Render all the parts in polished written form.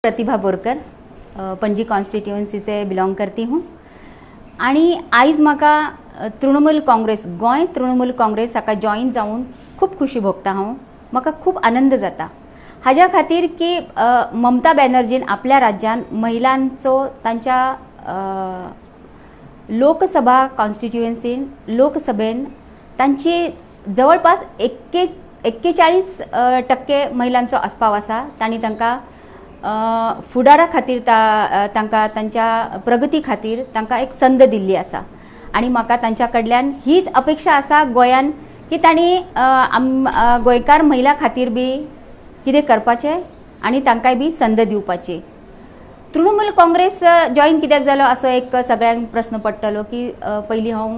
प्रतिभा Borkar, Panaji constituency से belong करती हूँ आणि आयज म्हाका तृणमूल काँग्रेस, गोंय तृणमूल काँग्रेस हाका जॉईन जावन खूब खुशी भोगता हांव. म्हाका खूब आनंद जाता हाज्या खातीर की ममता बॅनर्जीन आपल्या राज्यान महिलांचो तांच्या लोकसभा कॉन्स्टिट्युएन्सीन, लोकसभेन तांची जवळपास 41% महिलांचो आस्पाव आसा. तांणी तांकां फुडारा खातीर, तांकां तांच्या प्रगती खातीर तांकां एक संद दिल्ली आसा आनी म्हाका तांच्या कडल्यान हीच अपेक्षा आसा गोंयान की तांणी गोंयकार महिला खातीर बी कितें करपाचें आनी तांकांय बी संद दिवपाची. तृणमूल काँग्रेस जॉईन कित्याक जालो असो एक सगळ्यांक प्रस्न पडटलो की पयलीं हांव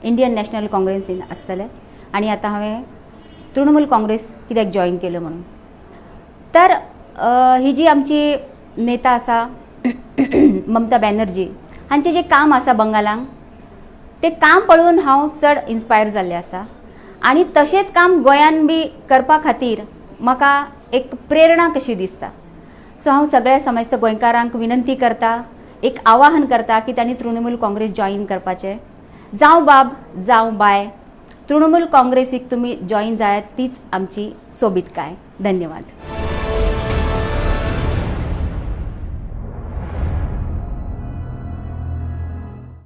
इंडियन नॅशनल काँग्रेसीन आसतलें आनी आतां हांवें तृणमूल काँग्रेस कित्याक जॉईन केलो म्हणून. तर ही जी आमची नेता आसा ममता बॅनर्जी, हांचें जें काम आसा बंगालांक, तें काम पळोवन हांव चड इन्स्पायर जाल्लें आसा आनी तशेंच काम गोंयान बी करपा खातीर म्हाका एक प्रेरणा कशी दिसता. सो हांव सगळ्या समस्त गोंयकारांक विनंती करता, एक आवाहन करता की तांणी तृणमूल काँग्रेस जॉईन करपाचें. जावं बाब, जावं बाय, तृणमूल काँग्रेसीक तुमी जॉईन जायात, तीच आमची सोबीतकाय. धन्यवाद.